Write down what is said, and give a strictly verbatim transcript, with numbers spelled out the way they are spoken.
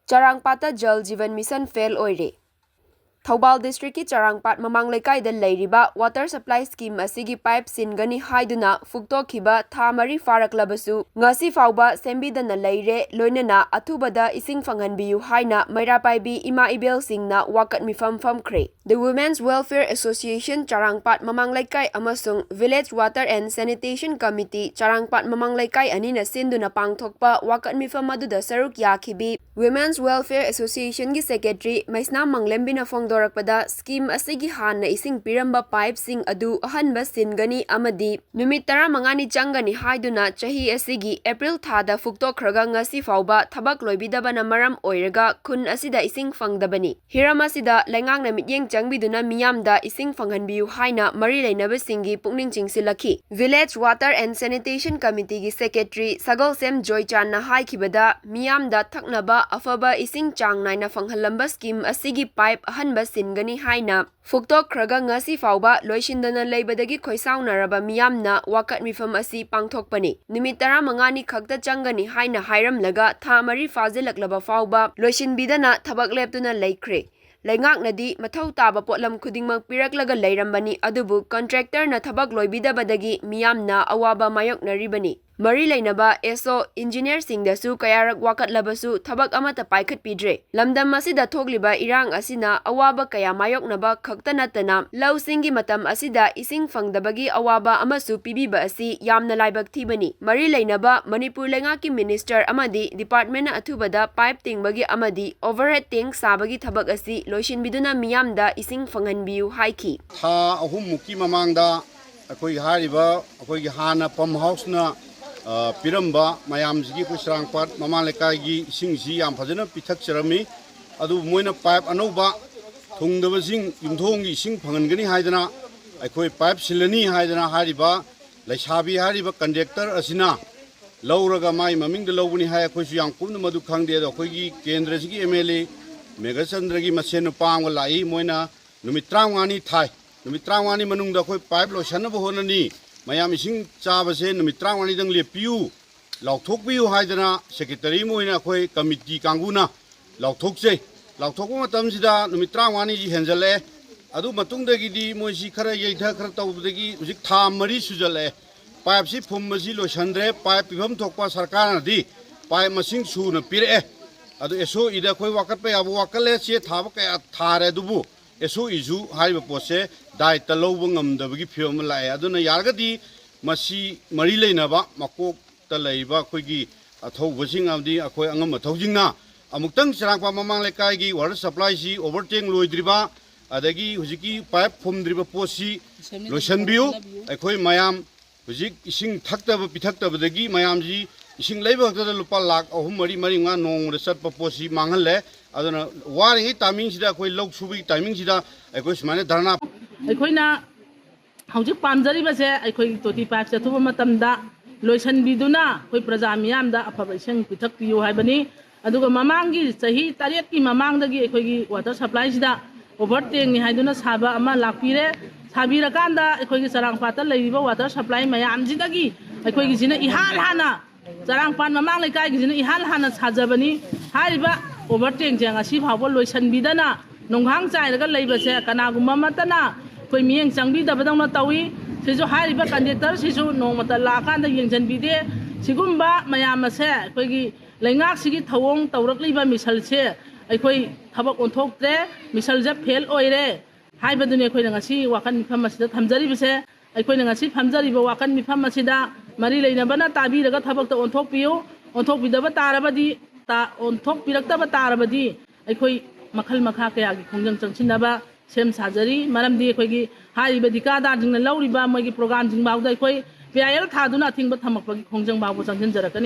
ꯆꯔꯥꯡꯄꯥꯠꯇ ꯖꯜ ꯖꯤꯕꯟ mission fail ꯑꯣꯏꯔꯦ꯫ ꯊꯧꯕꯥꯜ ꯗꯤꯁꯇ꯭ꯔꯤꯛꯀꯤ ꯆꯔꯥꯡꯄꯥꯠ ꯃꯃꯥꯡ ꯂꯩꯀꯥꯏꯗ ꯂꯩꯔꯤꯕ ꯋꯥꯇꯔ ꯁꯄ꯭ꯂꯥꯏ ꯁ꯭ꯀꯤꯝ ꯑꯁꯤꯒꯤ ꯄꯥꯏꯞ ꯁꯤꯟꯒꯅꯤ ꯍꯥꯏꯗꯨꯅ ꯐꯨꯛꯇꯣꯛꯈꯤꯕ ꯊꯥ ꯃꯔꯤ ꯐꯥꯔꯛꯂꯕꯁꯨ ꯉꯁꯤ ꯐꯥꯎꯕ ꯁꯦꯝꯕꯤꯗꯅ ꯂꯩꯔꯦ, ꯂꯣꯏꯅꯅ ꯑꯊꯨꯕꯗ ꯏꯁꯤꯡ ꯐꯪꯍꯟꯕꯤꯌꯨ ꯍꯥꯏꯅ ꯃꯩꯔꯥ ꯄꯥꯏꯕꯤ ꯏꯃꯥ ꯏꯕꯦꯜꯁꯤꯡꯅ ꯋꯥꯀꯠ ꯃꯤꯐꯝ ꯐꯝꯈ꯭ꯔꯦ꯫ The Women's Welfare Association ꯆꯔꯥꯡꯄꯥꯠ ꯃꯃꯥꯡ ꯂꯩꯀꯥꯏ ꯑꯃꯁꯨꯡ Village Water and Sanitation Committee ꯆꯔꯥꯡꯄꯥꯠ ꯃꯃꯥꯡ ꯂꯩꯀꯥꯏ ꯑꯅꯤꯅ ꯁꯤꯟꯗꯨꯅ ꯄꯥꯡꯊꯣꯛꯄ ꯋꯥꯀꯠ ꯃꯤꯐꯝ ꯑꯗꯨꯗ ꯁꯔꯨꯛ ꯌꯥꯈꯤꯕꯤ Women's Welfare Associationꯒꯤ Secretary ꯃꯩꯁꯅꯥꯝ ꯃꯪꯂꯦꯝꯕꯤꯅ ꯐꯣꯡꯗꯣꯔꯛꯄꯗ, ꯁ꯭ꯀꯤꯝ ꯑꯁꯤꯒꯤ ꯍꯥꯟꯅ ꯏꯁꯤꯡ ꯄꯤꯔꯝꯕ ꯄꯥꯏꯞꯁꯤꯡ ꯑꯗꯨ ꯑꯍꯟꯕ ꯁꯤꯟꯒꯅꯤ ꯑꯃꯗꯤ ꯅꯨꯃꯤꯠ ꯇꯔꯥꯃꯉꯥꯅꯤ ꯆꯪꯒꯅꯤ ꯍꯥꯏꯗꯨꯅ ꯆꯍꯤ ꯑꯁꯤꯒꯤ ꯑꯦꯄ꯭ꯔꯤꯜ ꯊꯥꯗ ꯐꯨꯛꯇꯣꯛꯈ꯭ꯔꯒ ꯉꯁꯤ ꯐꯥꯎꯕ ꯊꯕꯛ ꯂꯣꯏꯕꯤꯗꯕꯅ ꯃꯔꯝ ꯑꯣꯏꯔꯒ ꯈꯨꯟ ꯑꯁꯤꯗ ꯏꯁꯤꯡ ꯐꯪꯗꯕꯅꯤ꯫ ꯍꯤꯔꯝ ꯑꯁꯤꯗ ꯂꯩꯉꯥꯛꯅ ꯃꯤꯠꯌꯦꯡ ꯆꯪꯕꯤꯗꯨꯅ ꯃꯤꯌꯥꯝꯗ ꯏꯁꯤꯡ ꯐꯪꯍꯟꯕꯤꯌꯨ ꯍꯥꯏꯅ ꯃꯔꯤ ꯂꯩꯅꯕꯁꯤꯡꯒꯤ ꯄꯨꯛꯅꯤꯡ ꯆꯤꯡꯁꯤꯜꯂꯛꯈꯤ꯫ Village Water and Sanitation Committeeꯒꯤ Secretary ꯁꯒꯣꯜꯁꯦꯝ ꯖꯣꯏꯆꯥꯟꯅ ꯍꯥꯏꯈꯤꯕꯗ, ꯃꯤꯌꯥꯝꯗ ꯊꯛꯅꯕ ꯑꯐꯕ ꯏꯁꯤꯡ ꯆꯥꯡ ꯅꯥꯏꯅ ꯐꯪꯍꯜꯂꯝꯕ ꯁ꯭ꯀꯤꯝ ꯑꯁꯤꯒꯤ ꯄꯥꯏꯞ ꯑꯍꯟꯕ ꯁꯤꯟꯒꯅꯤ ꯍꯥꯏꯅ ꯐꯨꯛꯇꯣꯛꯈ꯭ꯔꯒ ꯉꯁꯤ ꯐꯥꯎꯕ ꯂꯣꯏꯁꯤꯟꯗꯅ ꯂꯩꯕꯗꯒꯤ ꯈꯣꯏꯁꯥꯎꯅꯔꯕ ꯃꯤꯌꯥꯝꯅ ꯋꯥꯀꯠ ꯃꯤꯐꯝ ꯑꯁꯤ ꯄꯥꯡꯊꯣꯛꯄꯅꯤ꯫ ꯅꯨꯃꯤꯠ ꯇꯔꯥꯃꯉꯥꯅꯤ ꯈꯛꯇ ꯆꯪꯒꯅꯤ ꯍꯥꯏꯅ ꯍꯥꯏꯔꯝꯂꯒ ꯊꯥ ꯃꯔꯤ ꯐꯥꯖꯤꯜꯂꯛꯂꯕ ꯐꯥꯎꯕ ꯂꯣꯏꯁꯤꯟꯕꯤꯗꯅ ꯊꯕꯛ ꯂꯦꯞꯇꯨꯅ ꯂꯩꯈ꯭ꯔꯦ꯫ ꯂꯩꯉꯥꯛꯅꯗꯤ ꯃꯊꯧ ꯇꯥꯕ ꯄꯣꯠꯂꯝ ꯈꯨꯗꯤꯡꯃꯛ ꯄꯤꯔꯛꯂꯒ ꯂꯩꯔꯝꯕꯅꯤ, ꯑꯗꯨꯕꯨ ꯀꯟꯇ꯭ꯔꯦꯛꯇꯔꯅ ꯊꯕꯛ ꯂꯣꯏꯕꯤꯗꯕꯗꯒꯤ ꯃꯤꯌꯥꯝꯅ ꯑꯋꯥꯕ ꯃꯥꯌꯣꯛꯅꯔꯤꯕꯅꯤ꯫ ꯃꯔꯤ ꯂꯩꯅꯕ ꯑꯦꯁ ꯑꯣ ꯏꯟꯖꯤꯅꯤꯌꯔꯁꯤꯡꯗꯁꯨ ꯀꯌꯥꯔꯛ ꯋꯥꯀꯠꯂꯕꯁꯨ ꯊꯕꯛ ꯑꯃꯠꯇ ꯄꯥꯏꯈꯠꯄꯤꯗ꯭ꯔꯦ꯫ ꯂꯝꯗꯝ ꯑꯁꯤꯗ ꯊꯣꯛꯂꯤꯕ ꯏꯔꯥꯡ ꯑꯁꯤꯅ ꯑꯋꯥꯕ ꯀꯌꯥ ꯃꯥꯌꯣꯛꯅꯕ ꯈꯛꯇ ꯅꯠꯇꯅ, ꯂꯧꯁꯤꯡꯒꯤ ꯃꯇꯝ ꯑꯁꯤꯗ ꯏꯁꯤꯡ ꯐꯪꯗꯕꯒꯤ ꯑꯋꯥꯕ ꯑꯃꯁꯨ ꯄꯤꯕꯤꯕ ꯑꯁꯤ ꯌꯥꯝꯅ ꯂꯥꯏꯕꯛ ꯊꯤꯕꯅꯤ꯫ ꯃꯔꯤ ꯂꯩꯅꯕ ꯃꯅꯤꯄꯨꯔ ꯂꯩꯉꯥꯛꯀꯤ ꯃꯤꯅꯤꯁꯇꯔ ꯑꯃꯗꯤ ꯗꯤꯄꯥꯔꯠꯃꯦꯟꯅ ꯑꯊꯨꯕꯗ ꯄꯥꯏꯞ ꯇꯤꯡꯕꯒꯤ ꯑꯃꯗꯤ ꯑꯣꯚꯔꯍꯦꯗ ꯇꯦꯡ ꯁꯥꯕꯒꯤ ꯊꯕꯛ ꯑꯁꯤ ꯂꯣꯏꯁꯤꯟꯕꯤꯗꯨꯅ ꯃꯤꯌꯥꯝꯗ ꯏꯁꯤꯡ ꯐꯪꯍꯟꯕꯤꯌꯨ ꯍꯥꯏꯈꯤ꯫ ꯊꯥ ꯑꯍꯨꯝꯃꯨꯛꯀꯤ ꯃꯃꯥꯡꯗ ꯑꯩꯈꯣꯏꯒꯤ ꯍꯥꯏꯔꯤꯕ, ꯑꯩꯈꯣꯏꯒꯤ ꯍꯥꯟꯅ ꯄꯝ ꯍꯥꯎꯁꯅ, ꯑ, ꯄꯤꯔꯝꯕ ꯃꯌꯥꯝꯁꯤꯒꯤ, ꯑꯩꯈꯣꯏ ꯆꯔꯥꯡꯄꯥꯠ ꯃꯃꯥꯡ ꯂꯩꯀꯥꯏꯒꯤ ꯏꯁꯤꯡꯁꯤ ꯌꯥꯝ ꯐꯖꯅ ꯄꯤꯊꯛꯆꯔꯝꯃꯤ꯫ ꯑꯗꯨꯕꯨ ꯃꯣꯏꯅ ꯄꯥꯏꯞ ꯑꯅꯧꯕ ꯊꯨꯡꯗꯕꯁꯤꯡ ꯌꯨꯝꯊꯣꯡꯒꯤ ꯏꯁꯤꯡ ꯐꯪꯍꯟꯒꯅꯤ ꯍꯥꯏꯗꯅ, ꯑꯩꯈꯣꯏ ꯄꯥꯏꯞ ꯁꯤꯜꯂꯅꯤ ꯍꯥꯏꯗꯅ ꯍꯥꯏꯔꯤꯕ ꯂꯩꯁꯥꯕꯤ ꯍꯥꯏꯔꯤꯕ ꯀꯟꯗꯛꯇꯔ ꯑꯁꯤꯅ ꯂꯧꯔꯒ, ꯃꯥꯒꯤ ꯃꯃꯤꯡꯗ ꯂꯧꯕꯅꯤ ꯍꯥꯏ, ꯑꯩꯈꯣꯏꯁꯨ ꯌꯥꯝ ꯀꯨꯞꯅ ꯃꯗꯨ ꯈꯪꯗꯦ꯫ ꯑꯗꯣ ꯑꯩꯈꯣꯏꯒꯤ ꯀꯦꯟꯗ꯭ꯔꯁꯤꯒꯤ ꯑꯦꯝ ꯑꯦꯜ ꯑꯦ ꯃꯦꯘꯆꯟꯗ꯭ꯔꯒꯤ ꯃꯁꯦꯟ ꯅꯨꯄꯥ ꯑꯃꯒ ꯂꯥꯛꯏ꯫ ꯃꯣꯏꯅ ꯅꯨꯃꯤꯠ ꯇꯔꯥꯃꯉꯥꯅꯤ ꯊꯥꯏ꯫ ꯅꯨꯃꯤꯠ ꯇꯔꯥꯃꯉꯥꯅꯤ ꯃꯅꯨꯡꯗ ꯑꯩꯈꯣꯏ ꯄꯥꯏꯞ ꯂꯣꯏꯁꯟꯅꯕ ꯍꯣꯠꯅꯅꯤ, ꯃꯌꯥꯝ ꯏꯁꯤꯡ ꯆꯥꯕꯁꯦ ꯅꯨꯃꯤꯠ ꯇꯔꯥꯃꯉꯥꯅꯤꯗꯪ ꯂꯦꯞꯄꯤꯌꯨ, ꯂꯥꯎꯊꯣꯛꯄꯤꯌꯨ ꯍꯥꯏꯗꯅ ꯁꯦꯀ꯭ꯔꯦꯇꯔꯤ ꯑꯃ ꯑꯣꯏꯅ ꯑꯩꯈꯣꯏ ꯀꯃꯤꯇꯤ ꯀꯥꯡꯕꯨꯅ ꯂꯥꯎꯊꯣꯛꯆꯩ꯫ ꯂꯥꯎꯊꯣꯛꯄ ꯃꯇꯝꯁꯤꯗ ꯅꯨꯃꯤꯠ ꯇꯔꯥꯃꯉꯥꯅꯤꯁꯤ ꯍꯦꯟꯖꯜꯂꯛꯑꯦ꯫ ꯑꯗꯨ ꯃꯇꯨꯡꯗꯒꯤꯗꯤ ꯃꯣꯏꯁꯤ ꯈꯔ ꯌꯩꯊ ꯈꯔ ꯇꯧꯕꯗꯒꯤ ꯍꯧꯖꯤꯛ ꯊꯥ ꯃꯔꯤ ꯁꯨꯖꯜꯂꯛꯑꯦ꯫ ꯄꯥꯏꯞꯁꯤ ꯐꯨꯝꯕꯁꯤ ꯂꯣꯏꯁꯟꯗ꯭ꯔꯦ꯫ ꯄꯥꯏꯞ ꯄꯤꯐꯝ ꯊꯣꯛꯄ ꯁꯔꯀꯥꯔꯅꯗꯤ ꯄꯥꯏꯞ ꯃꯁꯤꯡ ꯁꯨꯅ ꯄꯤꯔꯛꯑꯦ꯫ ꯑꯗꯨ ꯑꯦꯁ ꯑꯣ ꯏꯗ ꯑꯩꯈꯣꯏ ꯋꯥꯀꯠꯄ ꯌꯥꯕ ꯋꯥꯀꯠꯂꯦ, ꯆꯦ ꯊꯥꯕ ꯀꯌꯥ ꯊꯥꯔꯦ꯫ ꯑꯗꯨꯕꯨ ꯑꯦꯁ ꯑꯣ ꯏꯁꯨ ꯍꯥꯏꯔꯤꯕ ꯄꯣꯠꯁꯦ ꯗꯥꯏꯇ ꯂꯧꯕ ꯉꯝꯗꯕꯒꯤ ꯐꯤꯕꯝ ꯑꯃ ꯂꯥꯛꯑꯦ꯫ ꯑꯗꯨꯅ ꯌꯥꯔꯒꯗꯤ ꯃꯁꯤ ꯃꯔꯤ ꯂꯩꯅꯕ ꯃꯀꯣꯛꯇ ꯂꯩꯔꯤꯕ ꯑꯩꯈꯣꯏꯒꯤ ꯑꯊꯧꯕꯁꯤꯡ ꯑꯃꯗꯤ ꯑꯩꯈꯣꯏ ꯑꯉꯝ ꯑꯊꯧꯁꯤꯡꯅ ꯑꯃꯨꯛꯇꯪ ꯆꯔꯥꯡꯄꯥꯠ ꯃꯃꯥꯡ ꯂꯩꯀꯥꯏꯒꯤ ꯋꯥꯇꯔ ꯁꯄ꯭ꯂꯥꯏꯁꯤ ꯑꯣꯚꯔ ꯇꯦꯡ ꯂꯣꯏꯗ꯭ꯔꯤꯕ, ꯑꯗꯒꯤ ꯍꯧꯖꯤꯛꯀꯤ ꯄꯥꯏꯞ ꯐꯨꯝꯗ꯭ꯔꯤꯕ ꯄꯣꯠꯁꯤ ꯂꯣꯏꯁꯤꯟꯕꯤꯌꯨ꯫ ꯑꯩꯈꯣꯏ ꯃꯌꯥꯝ ꯍꯧꯖꯤꯛ ꯏꯁꯤꯡ ꯊꯛꯇꯕ ꯄꯤꯊꯛꯇꯕꯗꯒꯤ ꯃꯌꯥꯝꯁꯤ ꯏꯁꯤꯡ ꯂꯩꯕ ꯈꯛꯇꯗ ꯂꯨꯄꯥ ꯂꯥꯈ ꯑꯍꯨꯝ, ꯃꯔꯤ, ꯃꯔꯤ, ꯃꯉꯥ ꯅꯣꯡꯃꯗ ꯆꯠꯄ ꯄꯣꯠꯁꯤ ꯃꯥꯡꯍꯜꯂꯦ꯫ ꯑꯗꯨꯅ ꯋꯥꯔꯤꯉꯩ ꯇꯥꯏꯃꯤꯡꯁꯤꯗ, ꯑꯩꯈꯣꯏ ꯂꯧ ꯁꯨꯕꯒꯤ ꯇꯥꯏꯃꯤꯡꯁꯤꯗ ꯑꯩꯈꯣꯏ ꯁꯨꯃꯥꯏꯅ ꯙꯔꯅꯥ ꯑꯩꯈꯣꯏꯅ ꯍꯧꯖꯤꯛ ꯄꯥꯝꯖꯔꯤꯕꯁꯦ ꯑꯩꯈꯣꯏꯒꯤ ꯇꯣꯇꯤ ꯄꯥꯏꯞ ꯆꯠꯊꯣꯛꯄ ꯃꯇꯝꯗ ꯂꯣꯏꯁꯤꯟꯕꯤꯗꯨꯅ ꯑꯩꯈꯣꯏ ꯄ꯭ꯔꯖꯥ ꯃꯤꯌꯥꯝꯗ ꯑꯐꯕ ꯏꯁꯤꯡ ꯄꯤꯊꯛꯄꯤꯌꯨ ꯍꯥꯏꯕꯅꯤ꯫ ꯑꯗꯨꯒ ꯃꯃꯥꯡꯒꯤ ꯆꯍꯤ ꯇꯔꯦꯠꯀꯤ ꯃꯃꯥꯡꯗꯒꯤ ꯑꯩꯈꯣꯏꯒꯤ ꯋꯥꯇꯔ ꯁꯄ꯭ꯂꯥꯏꯁꯤꯗ ꯑꯣꯚꯔ ꯇꯦꯡꯅꯤ ꯍꯥꯏꯗꯨꯅ ꯁꯥꯕ ꯑꯃ ꯂꯥꯛꯄꯤꯔꯦ꯫ ꯁꯥꯕꯤꯔꯀꯥꯟꯗ ꯑꯩꯈꯣꯏꯒꯤ ꯆꯔꯥꯡꯄꯥꯠꯇ ꯂꯩꯔꯤꯕ ꯋꯥꯇꯔ ꯁꯄ꯭ꯂꯥꯏ ꯃꯌꯥꯝꯁꯤꯗꯒꯤ ꯑꯩꯈꯣꯏꯒꯤꯁꯤꯅ ꯏꯍꯥꯟ ꯍꯥꯟꯅ ꯆꯔꯥꯡꯄꯥꯠ ꯃꯃꯥꯡ ꯂꯩꯀꯥꯏꯒꯤꯁꯤꯅ ꯏꯍꯥꯟ ꯍꯥꯟꯅ ꯁꯥꯖꯕꯅꯤ꯫ ꯍꯥꯏꯔꯤꯕ ꯑꯣꯚꯔ ꯇꯦꯡꯁꯦ ꯉꯁꯤ ꯐꯥꯎꯕ ꯂꯣꯏꯁꯤꯟꯕꯤꯗꯅ ꯅꯣꯡꯈꯥꯡ ꯆꯥꯏꯔꯒ ꯂꯩꯕꯁꯦ ꯀꯅꯥꯒꯨꯝꯕ ꯑꯃꯠꯇꯅ ꯑꯩꯈꯣꯏ ꯃꯤꯠꯌꯦꯡ ꯆꯪꯕꯤꯗꯕꯗꯧꯅ ꯇꯧꯏ꯫ ꯁꯤꯁꯨ ꯍꯥꯏꯔꯤꯕ ꯀꯟꯗꯛꯇꯔꯁꯤꯁꯨ ꯅꯣꯡꯃꯇ ꯂꯥꯛꯑꯀꯥꯟꯗ ꯌꯦꯡꯁꯤꯟꯕꯤꯗꯦ꯫ ꯁꯤꯒꯨꯝꯕ ꯃꯌꯥꯝ ꯑꯁꯦ ꯑꯩꯈꯣꯏꯒꯤ ꯂꯩꯉꯥꯛꯁꯤꯒꯤ ꯊꯧꯑꯣꯡ ꯇꯧꯔꯛꯂꯤꯕ ꯃꯤꯁꯜꯁꯦ ꯑꯩꯈꯣꯏ ꯊꯕꯛ ꯑꯣꯟꯊꯣꯛꯇ꯭ꯔꯦ, ꯃꯤꯁꯜꯁꯦ ꯐꯦꯜ ꯑꯣꯏꯔꯦ ꯍꯥꯏꯕꯗꯨꯅꯤ ꯑꯩꯈꯣꯏꯅ ꯉꯁꯤ ꯋꯥꯀꯟ ꯃꯤꯐꯝ ꯑꯁꯤꯗ ꯊꯝꯖꯔꯤꯕꯁꯦ꯫ ꯑꯩꯈꯣꯏꯅ ꯉꯁꯤ ꯐꯝꯖꯔꯤꯕ ꯋꯥꯀꯟ ꯃꯤꯐꯝ ꯑꯁꯤꯗ ꯃꯔꯤ ꯂꯩꯅꯕꯅ ꯇꯥꯕꯤꯔꯒ ꯊꯕꯛꯇ ꯑꯣꯟꯊꯣꯛꯄꯤꯌꯨ꯫ ꯑꯣꯟꯊꯣꯛꯄꯤꯗꯕ ꯇꯥꯔꯕꯗꯤ, ꯇꯥ-, ꯑꯣꯟꯊꯣꯛꯄꯤꯔꯛꯇꯕ ꯇꯥꯔꯕꯗꯤ ꯑꯩꯈꯣꯏ ꯃꯈꯜ ꯃꯈꯥ ꯀꯌꯥꯒꯤ ꯈꯣꯡꯖꯪ ꯆꯪꯁꯤꯟꯅꯕ ꯁꯦꯝ ꯁꯥꯖꯔꯤ꯫ ꯃꯔꯝꯗꯤ ꯑꯩꯈꯣꯏꯒꯤ ꯍꯥꯏꯔꯤꯕ ꯊꯤꯀꯥꯗꯥꯔꯁꯤꯡꯅ ꯂꯧꯔꯤꯕ ꯃꯣꯏꯒꯤ ꯄ꯭ꯔꯣꯒꯥꯝꯁꯤꯡ ꯐꯥꯎꯗ ꯑꯩꯈꯣꯏ ꯄꯤ ꯑꯥꯏ ꯑꯦꯜ ꯊꯥꯗꯨꯅ ꯑꯊꯤꯡꯕ ꯊꯝꯃꯛꯄꯒꯤ ꯈꯣꯡꯖꯪ ꯐꯥꯎꯕ ꯆꯪꯁꯤꯟꯖꯔꯛꯀꯅꯤ꯫